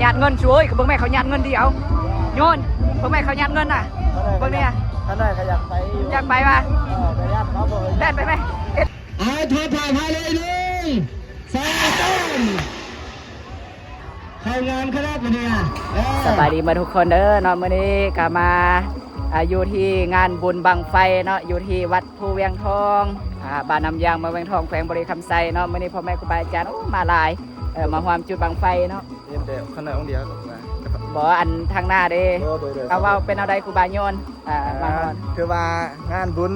ຍາດເງິນ ສວຍ ກໍເບິ່ງແມ່ເຂົາຍາດເງິນດີ ເອົາ ໂຍນ ເບິ່ງແມ່ເຂົາຍາດເງິນນະ ເບິ່ງນີ້ ຂ້ານ້ອຍກໍຢາກໄປຢູ່ ຢາກໄປວະ ເອີ ກໍຢ້ານເຂົາບໍ່ ແລ່ນໄປແມ່ ເອົາ ໂທດພາມາເລີຍ ໜຶ່ງ ສອງ ສາມ ເຂົ້າງາມຂະໜາດນີ້ ເອີ ສະບາຍດີເບິດທຸກຄົນເດີເນາະ ມື້ນີ້ກໍມາ ອ່າ ຢູ່ທີ່ງານບຸນບັ້ງໄຟເນາະ ຢູ່ທີ່ວັດພູວຽງທອງ ອ່າ ບ້ານນ້ຳຢາງ ເມືອງວຽງທອງ ແຂວງບໍລິຄຳໄຊເນາະ ມື້ນີ້ພໍ່ແມ່ຄູບາອາຈານ ໂອ້ ມາຫຼາຍ ເອີ ມາຮ່ວມຈຸດບັ້ງໄຟເນາະ ເຫັນແຕ່ຂ້ານ້ອຍອົງດຽວ ບໍ່ ອັນທາງໜ້າເດ້ ໂດຍ ໂດຍ ໂດຍ ເອົາ ເວົ້າເປັນແນວໃດຄູບາໂຍນ ອ່າ ອ່າ ມາຮອດ ຖືວ່າງານບຸນ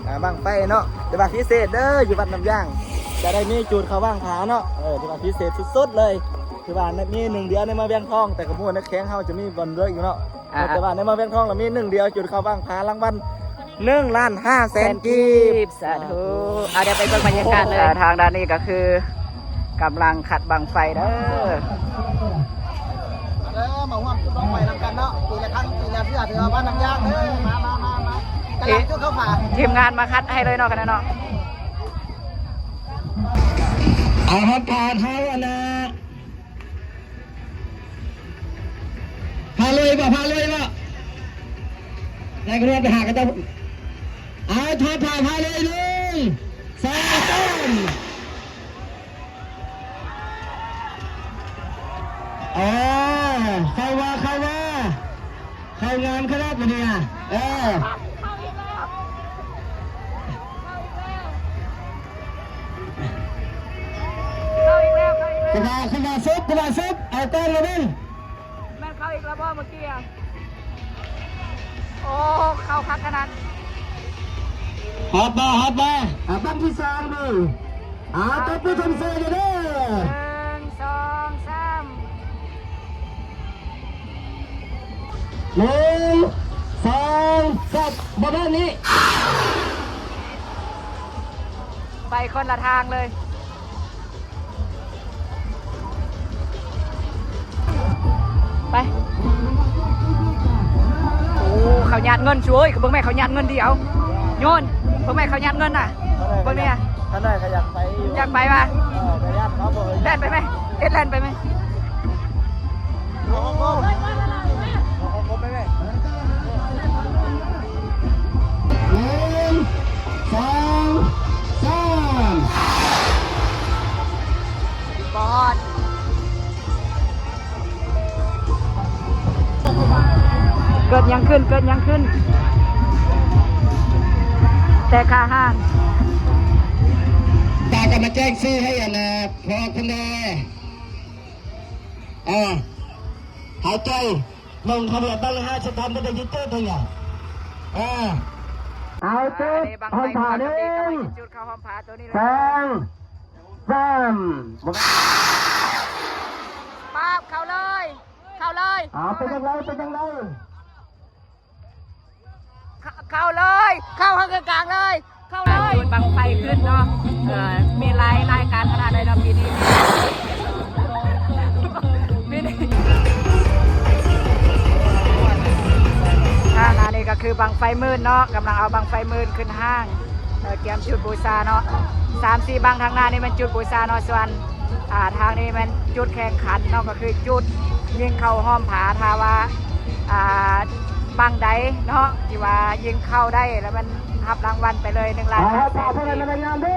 ອ່າ ບັ້ງໄຟເນາະ ແຕ່ວ່າພິເສດເດີ ຢູ່ວັດນ້ຳຢາງ ຈະໄດ້ມີຈູດເຂົ້າວັງຜາເນາະ ເອີ ຖືວ່າພິເສດສຸດໆເລີຍ ຖືວ່າມີໜຶ່ງດຽວໃນເມືອງວຽງທອງ ແຕ່ກໍບໍ່ຮູ້ໃນແຂວງເຮົາຈະມີບ່ອນເດີອີກເນາະ ອ່າ ແຕ່ວ່າໃນເມືອງວຽງທອງລະມີໜຶ່ງດຽວ ຈຸດເຂົ້າບັ້ງຜາລາງວັນ ໜຶ່ງລ້ານຫ້າແສນ ແສນກີບ ກີບ ສາທຸ ສາທຸ ອ່າ ດຽວໄປເບິ່ງບັນຍາກາດເລີຍ ອ່າ ທາງດ້ານນີ້ກໍຄືກຳລັງຂັດບັ້ງໄຟເດີ ມາເດີ ມາຮ່ວມຈຸດບັ້ງໄຟນຳກັນເນາະ ປີລະຄັ້ງ ປີລະເທື່ອ ຖືວ່າບ້ານນ້ຳຢາງເດີ ມາ ມາ ມາ ມາ ກຳລັງຈຸດເຂົ້າຝາ ທີມງານມາຂັດໃຫ້ເລີຍເນາະ ຂະໜາດເນາະ ເອົາ ເຮົາປາດ ເຮົາອັນນະ ພາລວຍບໍ່ ພາລວຍບໍ່ ນາຍກະນວນໄປຫາເຂົາເຈົ້າ ເອົາ ໂທດພາມາເລີຍ ໜຶ່ງ ສອງ ສາມ ອໍ ເຂົ້າວ່າ ເຂົ້າວ່າ ເຂົ້າງາມຂະໜາດນີ້ ເອີ ເຂົ້າອີກແລ້ວ ເຂົ້າອີກແລ້ວ ຂຶ້ນມາ ຂຶ້ນມາ ຊຸບ ຂຶ້ນມາ ຊຸບ ເອົາກ້ອງລະເບິ່ງ ແມ່ນເຂົ້າອີກແລ້ວບໍ່ເມື່ອກີ້ອະ? ໂອ້ ເຂົ້າຄັກຂະໜາດ ຮອດບໍ່ ຮອດບໍ່? ອ່າ ບັ້ງທີສອງເດີ ອ່າ ຕົບມືຊົມເຊີຍເດີ ໜຶ່ງ ສອງ ສາມ ໜຶ່ງ ສອງ ສາມ ປະມານນີ້ ໄປຄົນລະທາງເລີຍ ໄປ ໂອ້ ເຂົາຍາດເງິນ ຊ່ວຍ ເບິ່ງແມ່ເຂົາຍາດເງິນດີ ເອົາ ໂຍນ ເບິ່ງແມ່ເຂົາຍາດເງິນນະ ເບິ່ງນີ້ ຂ້ານ້ອຍກໍຢາກໄປຢູ່ ຢາກໄປວະ ເອີ ກໍຢ້ານເຂົາບໍ່ ແລ່ນໄປແມ່ ເຮັດແລ່ນໄປແມ່ ເອົາ ເອົາ ເອົາ ເອົາໄປແມ່ ໜຶ່ງ ສອງ ສາມ ບໍ່ຮອດ ເກີດຫຍັງຂຶ້ນ ເກີດຫຍັງຂຶ້ນ ແຕ່ຂາຫ່າງ ຕາກໍມາແຈ້ງຊື່ໃຫ້ອັນນະ ພໍ່ຄຸນແດ່ ອ່າ ຫາຍໃຈ ລົງທະບຽນບັ້ງລະຫ້າສິບພັນ ບໍ່ໄດ້ຢຸດເຕີບເລີຍ ເອີ ເອົາ ຈຸດ ອ່າ ບັ້ງໄຟ ຫອມຜາ ໜຶ່ງ ຈຸດເຂົ້າຫອມຜາຕົວນີ້ ສອງ ສາມ ປາບ ເຂົ້າເລີຍ ເຂົ້າເລີຍ ເອົາ ເປັນຈັ່ງໃດ ເປັນຈັ່ງໃດ? ເຂົ້າເລີຍ ເຂົ້າທາງກາງເລີຍ ເຂົ້າເລີຍ ຈູດບັ້ງໄຟຂຶ້ນເນາະ ເອີ ມີຫຼາຍລາຍການຂະໜາດໃດເນາະປີນີ້ ປີນີ້ ທາງໜ້ານີ້ກໍຄືບັ້ງໄຟໝື່ນເນາະ ກຳລັງເອົາບັ້ງໄຟໝື່ນຂຶ້ນຫ້າງ ເອີ ກຽມຈຸດບູຊາເນາະ ສາມສີ່ບັ້ງທາງໜ້ານີ້ແມ່ນຈຸດບູຊາເນາະ ສ່ວນ ອ່າ ທາງນີ້ແມ່ນຈຸດແຂ່ງຂັນເນາະ ກໍຄືຈຸດຍິງເຂົ້າຮ່ອມຜາ ຖ້າວ່າ ອ່າ ບັ້ງໃດເນາະ ທີ່ວ່າຍິງເຂົ້າໄດ້ ແລ້ວມັນຮັບລາງວັນໄປເລີຍ ໜຶ່ງລ້ານຫ້າແສນກີ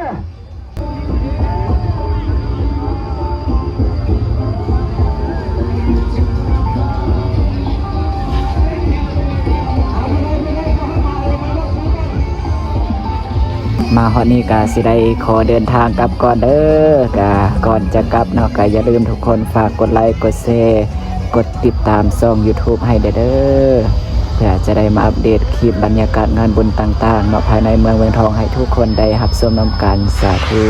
ບ. ມາຮອດນີ້ກະຊິໄດ້ຂໍເດີນທາງກັບກ່ອນເດີ ກະກ່ອນຈະກັບເນາະ ກະຢ່າລືມທຸກຄົນຝາກກົດໄລ ກົດແຊ ກົດຕິດຕາມຊ່ອງຢູທູບໃຫ້ແດ່ເດີ ເພື່ອຈະໄດ້ມາອັບເດດຄລິບບັນຍາກາດງານບຸນຕ່າງໆເນາະ ພາຍໃນເມືອງວຽງທອງໃຫ້ທຸກຄົນໄດ້ຮັບຊົມນຳກັນ ສາທຸ.